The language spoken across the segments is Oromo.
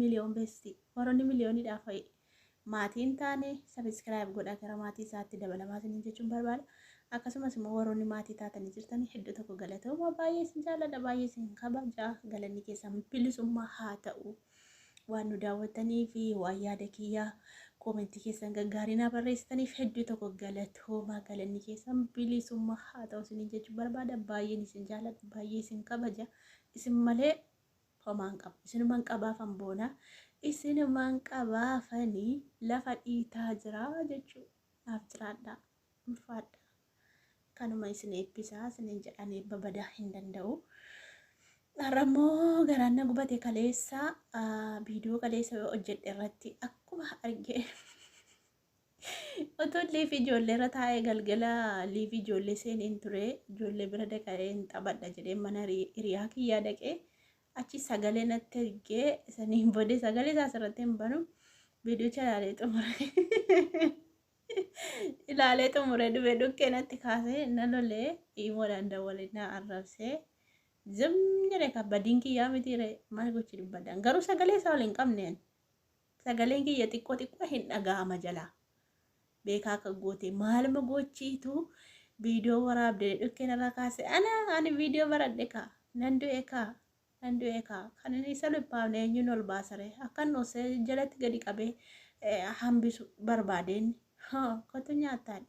Miliyoon beesti. Warroonni miliyooniidhaaf maatii hin taane subscribe godhaa, gara maatii isaatti dabalamaa isiniin jechuun barbaada. Akkasumas immoo warroonni maatii taatanii jirtan hedduu tokko galatooma, baay'ee isin jaalladha, baay'ee isin kabaja, galanni keessan bilisummaa haa ta'u. Waan nu daawwattanii fi waan yaada kiyyaa koomentii keessan gaggaarii naa barreessitaniif hedduu tokko galatooma, galanni keessan bilisummaa haa ta'u isiniin jechuun barbaada. Baay'een isin jaalladha, baay'ee isin kabaja. Isin malee homaan qabu. Isinumaan qabaafan boona. Isinumaan qabaafanii lafa dhiitaa jira jechuudha. Naaf jiraadhaa. Ulfaadhaa. Kanuma isin eebbisaa isiniin jedhan, eebba badaa hin danda'u. Har'a immoo garaan na gubate. Kaleessa viidiyoo kaleessa hojjedhe irratti akkuma argee otoo live ijoollee irra taa'ee, galgala live ijoollee seeneen ture, ijoollee bira dhaqee hin taphadha jedhee mana hiriyaa kiyyaa dhaqee, achi sagalee natti ergee, saniin booda sagalee isaa asirratti hin banu, viidiyocha ilaalee xumure. Ilaalee xumure dhufee dhukkee natti kaasee na lolee, imoodhaan dawwalee na arrabsee zim jedhe. Kan badiin kiyyaa miti ree, maal gochi dubbadhaan garuu sagalee isaa ol hin qabneen, sagaleen kiyya xiqqoo xiqqoo hin dhaga'ama jalaa. Beekaa akka goote maaluma gochiitu viidiyoo waraabde dhukkee narraa kaase. Ana ani viidiyoo baradhe kaa, nan du'e kaa, nan du'e kaa. Kan inni isa lubbaafne eenyuun ol baasare akkan dhoosee jalatti gadi qabee hambisu barbaadeen kottu nyaataan.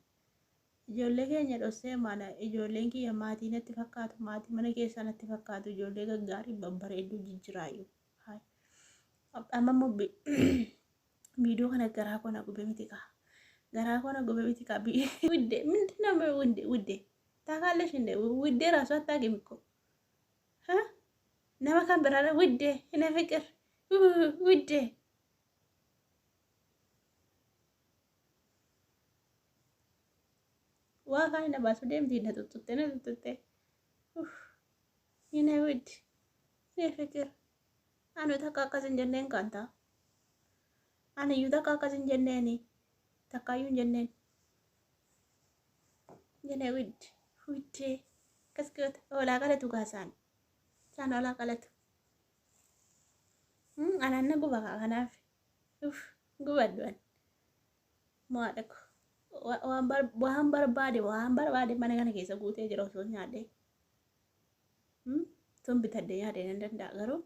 Ijoollee keenya dhossee mana ijoolleen kiyya maatii natti fakkaatu, maatii mana keessaa natti fakkaatu, ijoollee gaggaarii babbareedduu jijjiraayyuu. Amma immoo viidiyoo kana garaa koo na gube miti kaa. Garaa koo na gube miti kaa. ውዴ ምንድን ነው ውዴ? ውዴ ታውቃለሽ እንደ ውዴ ራሱ አታውቂም እኮ። Nama kan biraadha ውዴ የኔ ፍቅር ውዴ። Waa kaan na baasu deemti, na tuttutte, na tuttutte. የኔ ውድ የኔ ፍቅር anu takka akkas hin jenneen kan ta'a. Ani iyyuu takka akkas hin jenneeni. Takkaayyuu hin jenneen. የኔ ውድ ውዴ akkas goota hoolaa qalatu gaasaan. Isaan hoolaa qalatu. Anaan na guba kanaaf. Uff, gubadhu ani. Maadha ko. Waan barbaade, waan barbaade mana kana keessa guutee jira osoo nyaadhee. Tun bitadhee nyaadhee nan danda'a, garuu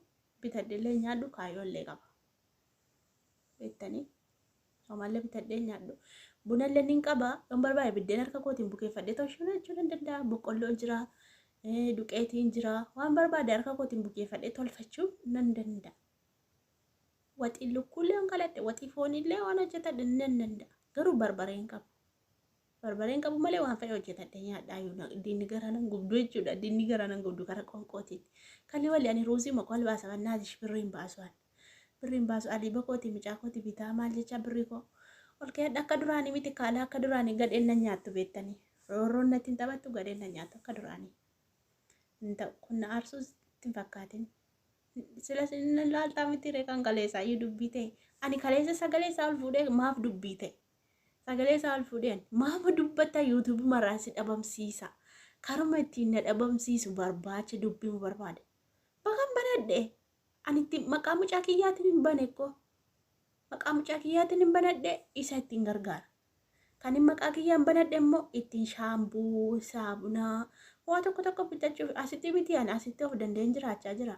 bitadhee illee nyaadhu kaayyoo illee qaba. Beektanii? Homallee bitadhee nyaadhu. Buna illee nin qaba. Yoon barbaade biddeen harka kootiin bukeeffadhee tolchuu jechuu nan danda'a. Boqqolloon jira. Duqeetiin jira. Waan barbaade harka kootiin bukeeffadhee tolfachuu nan danda'a. Waxii lukkuullee waan kaladhe, waxii foonillee waan hojjetadhe nan danda'a. Garuu barbaree hin qabu. Barbaree hin qabu malee waan fedhe hojjetadhe nyaadhaa iyyuu, diinni garaa nan gubdu jechuudha. Diinni garaa nan gubdu karaa qoonqootiin. Kalli walli ani ruuzii maqaa baasa bannaatish, birrii hin baasu ani. Birrii hin baasu, aliiba kooti micaa kooti bitaa maal jecha birrii koo. Ol ka'ee akka duraanii miti, kaala akka duraanii gadheen nan nyaattu beektanii. Roorroon natti hin taphattu, gadheen nan nyaattu akka duraanii. Hin ta'u, kun na aarsuus hin fakkaatin. Sila sinni laaltaa miti ree kan kaleessaa iyyuu dubbii ta'e. Ani kaleessa sagalee isaa ol fuudhee maaf dubbii ta'e? Sagalee isaa ol fuudheen maama dubbata, yuutuubii maraan si dhabamsiisa. Karuma ittiin na dhabamsiisu barbaacha dubbii barbaade. Bakan banadhe. Ani ittiin maqaa mucaa kiyyaatiin hin bane ko. Maqaa mucaa kiyyaatiin hin banadhe, isa ittiin gargaara. Kan hin maqaa kiyyaan banadhe immoo ittiin shaambuu, saabunaa, waa tokko tokko bitachuuf. Asitti miti, ani asitti of danda'een jiraachaa jira.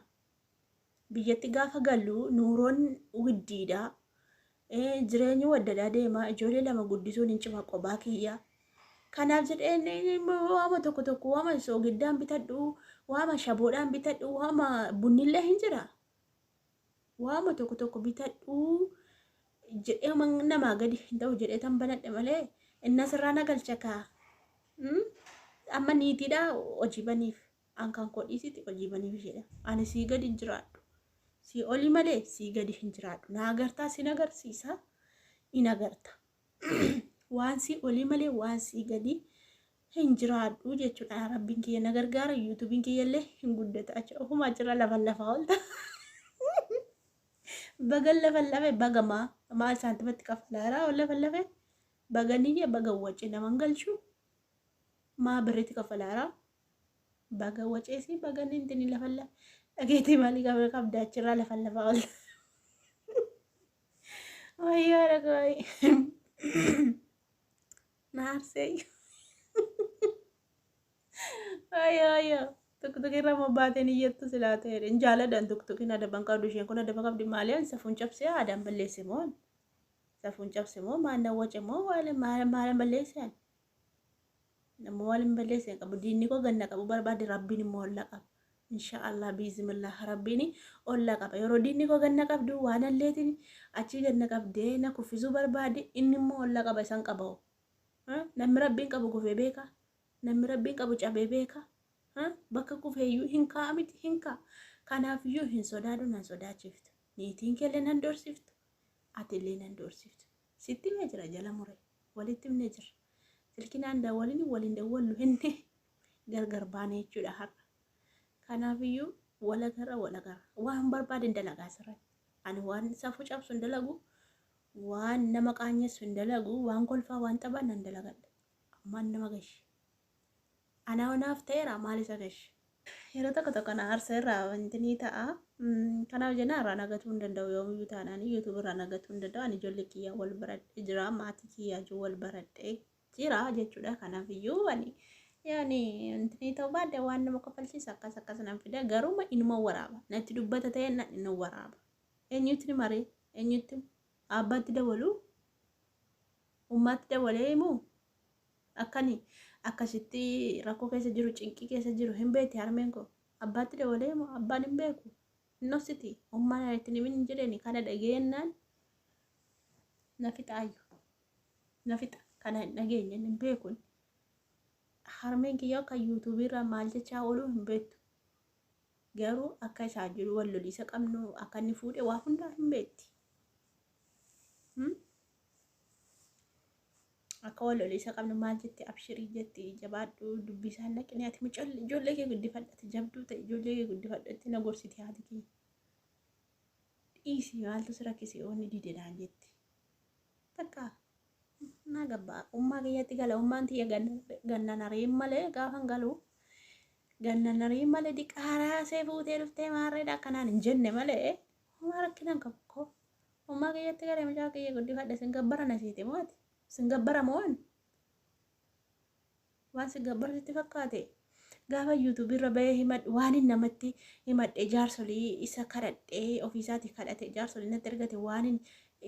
Biyyatti gaafa gallu nuuroon widdiidha. Jireenyi waddadaa deema, ijoollee lama guddisuun hin cima qobaa kiyya. Kanaaf jedhee waama tokko tokko, waama soogiddaan bitadhu, waama shaboodhaan bitadhu, waama bunnillee hin jira. Waama tokko tokko bitadhu jedhee namaa gadi hin ta'u jedhee tan banadhe malee inni asirraa na galcha kaa. Amma niitiidha hojii baniif. An kan koo dhiisiti hojii baniif isheedha. Ani sii gadi hin jiraadhu. Sii olii malee sii gadi hin jiraadhu. Na agartaa, sin agarsiisa. In agarta. Waan sii olii malee waan sii gadi hin jiraadhu jechuudha. Rabbiin kiyya na gargaara. Yuutuubiin kiyya illee hin guddata. Achi ofuma achirra lafa lafaa oolta. Bagan lafa lafe bagamaa maal saantimatti kaffalaaraa lafa lafe baganiyya baga wacce naman galchu maa birritti kaffalaaraa baga waceesi bagan intini lafa lafe dhageetii maalii qabda achirraa lafa lafaa oolta. Na aarsee. Ayyo ayyo. Tuktuki irra mobbaateen iyyattu silaa ta'e. Hin jaaladhan tuktukiin adaban qabdu, isheen kun adaba qabdi. Maali, ani safuun cabsee aadaan balleesse moo? Safuun cabse moo maal na wace moo maal maal balleesse ani? Nama waan hin balleesse hin qabu. Diinni koo ganna qabu barbaade, rabbiin immoo olla qaba. Inshaallah, biizimillah, rabbiin olla qaba. Yeroo diinni koo ganna qabdu waan alleetiin achii ganna qabdee na kuffisuu barbaade, inni immoo olla qaba, isan qaba. Namni rabbiin qabu kufee beeka. Namni rabbiin qabu cabee beeka. Bakka kufeeyyuu hin ka'a miti, hin ka'a. Kanaafiyyuu hin sodaadhu, nan sodaachiftu. Niitiin keellee nan doorsiftu. Atillee nan doorsiftu. Sitti himee jira, jala mure. Walitti himnee jira. Silkinaan dawwalin waliin dawwallu hinne gargar baane jechuudha har'a. Kanaafiyyuu walagarra walagarra. Waan barbaade dalagaa asirratti. Ani waan safuu cabsu hin dalagu. Waan nama qaanyessu hin dalagu. Waan kolfaa, waan taphaa nan dalagadha. Ammaan nama gashi. Anaa onaaf ta'eera, maal isa gashi. Yeroo tokko tokko na aarsa irraa wanti ni ta'a. Kanaaf jenna irraa nagatuu hin danda'u, yoomiyyuu taanaan YouTube irraa nagatuu hin danda'u. Ani ijoollee kiyyaa wal baradhee jira. Maatii kiyyaa jiru wal baradhee jira jechuudha. Kanaaf iyyuu ani yaani wanti ni ta'u baadde waan nama kofalchiisa akkas akkas nan fida. Garuu inuma waraaba. Natti dubbata ta'e nan inuma waraaba. Eenyutti ni maree? Eenyutti? Abbaatti dabaluu? Ummaatti dabalee himuu? Akkani akkasitti rakkoo keessa jiru, cinqii keessa jiru hin beekti harmeen koo. Abbaatti dabalee himu, abbaan hin beeku. Hin ummaan itti himin hin jedheni, kana dhageenyaan na fixaayyu. Na fixa, kana hin dhageenye, hin beekun. Harmeen kiyya akka YouTubeii irraa maal jechaa ooluu hin beektu. Garuu akka isaa jiru wal loliisa qabnu, akka inni fuudhe waa hundaa hin beekti. Akka wal loliisa qabnu maal jetti, abshirii jetti, jabaadhu, dubbii isaan naqinee, ati mucaa ijoollee kee guddifadhati, jabduu ta'e, ijoollee kee guddifadhatti na gorsiti haati kiyya. Dhiisi, maaltu si rakkise yoonni dide naan jetti. Takka naa gabbaa ummaa kiyyatti gala, ummaan tiyya ganna nariin malee, gaafan galu ganna nariin malee, diqaaraa see fuutee dhuftee maarreedha akkanaan hin jenne malee homaa rakkinaan qabu koo. Ummaa kiyyatti galee mucaa kiyya guddifadha, sin gabbara na siite moo ati? Sin gabbara moo ani? Waan sin gabbaru sitti fakkaate? Gaafa YouTubeii irra bahee himadhu, waan hin namatti himadhe, jaarsolii isa kadhadhee, ofiisaatii kadhate, jaarsolii natti ergate, waan hin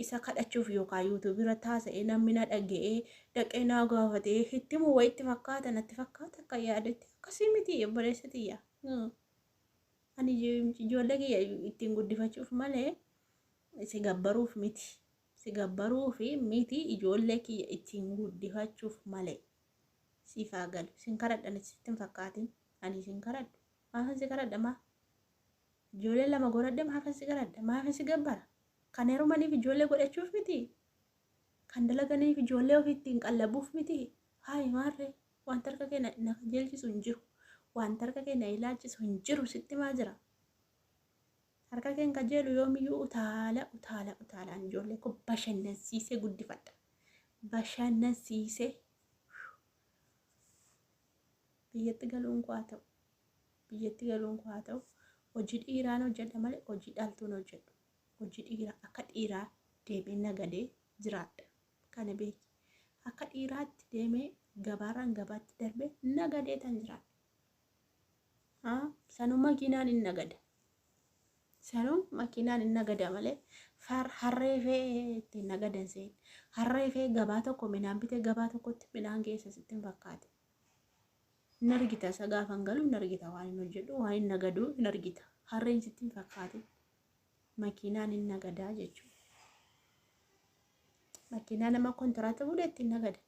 isa kadhachuuf yookaan YouTubeii irra taasa'ee namni na dhaga'ee dhaqee naa gaafatee itti muu wayitti fakkaata, natti fakkaata akka yaadetti akkasii miti, obboleessa tiyya. Ani ijoollee kiyya ittiin guddifachuuf malee si gabbaruuf miti. Si gabbaruuf miti, ijoollee kiyya ittiin guddifachuuf malee. Siif haa galu. Sin kadhadha sitti hin fakkaatin. Ani sin kadhadhu. Maafan si kadhadha maa? Ijoollee lama godhadhe, maafan si kadhadha? Maafan si gabbara? Kan heerumaniif ijoollee godhachuuf miti. Kan dalaganiif ijoollee ofii ittiin qallabuuf miti. Hayi maarree, wanta harka kee na kajeelchisu hin jiru. Wanta harka kee na ilaalchisu hin jiru, sitti maa jira. Harka keen kajeelu yoomiyyuu utaala utaala utaalaan ijoollee koo bashannansiisee guddifadha. Bashannansiisee. Biyyatti galuun koo haa ta'u. Biyyatti galuun koo haa ta'u. Hojii dhiiraan hojjedha malee hojii dhaltuun hojjedhu. Hojii dhiiraa, akka dhiiraa deemee nagadee jiraadha. Kana beeki. Akka dhiiraatti deemee gabaarraan gabaatti darbee nagadee tan jiraadha. Sanuu makiinaan hin nagada. Sanuu makiinaan hin nagada malee harree fe'ee ittiin nagadan seen. Harree fe'ee gabaa tokko midhaan bitee gabaa tokkotti midhaan geessa sitti hin fakkaate. Hin argita, isa gaafan galu hin argita, waan hin hojjedhu, waan hin nagadu hin argita. Harreen sitti hin fakkaatin. Makiinaan hin nagadaa jechuudha. Makiinaa nama kontiraata fuudhee ittiin nagada.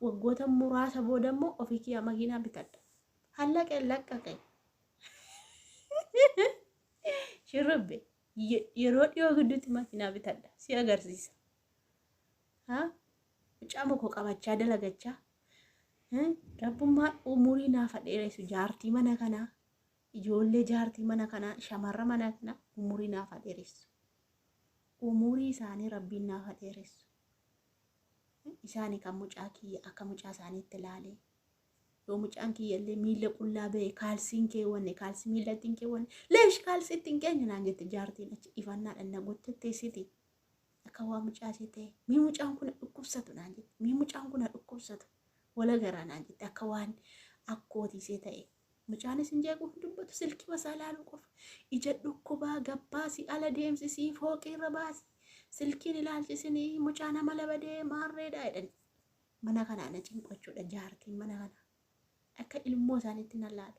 Waggoota muraasa booda immoo ofii kiyyaa makiinaa bitadha. Hallaqe laqqaqe. Shurrubbe yeroo dhiyoo gidduutti makiinaa bitadha. Si agarsiisa. Mucaa moko qabachaa dalagachaa. Rabbummaan umurii naaf dheeressu, jaartii mana kanaa, ijoollee jaartii mana kanaa, shamarra mana kanaa umurii naaf dheeressu. Umurii isaanii rabbiin naaf dheeressu. Isaani kan mucaa kiyya akka mucaa isaaniitti ilaalee. Yoo mucaan kiyya illee miila qullaa ba'e, kaalsiin keewwanne, kaalsii miilatti hin keewwanne, leesh kaalsii ittiin keenya naan jette jaartiin, achi ifannaadhaan na gotte teessiti. Akka Akka waan mucaa ishee ta'e, mii mucaan kun dhukkubsatu naan jette, mii mucaan kun dhukkubsatu wala garaa naan jette, akka waan akkootii ishee ta'e. Mucaanis hin jeequ, hin dubbatu, silkii masaa ilaaluu qofa. Ija dhukkubaa gabbaasii ala deemsisii fooqii irra baasii silkiin ilaalchisinii mucaan amala badee maarreedha jedhan. Mana kanaa na cinqachuudha jaartiin mana kana. Akka ilmoo isaaniitti na laalu.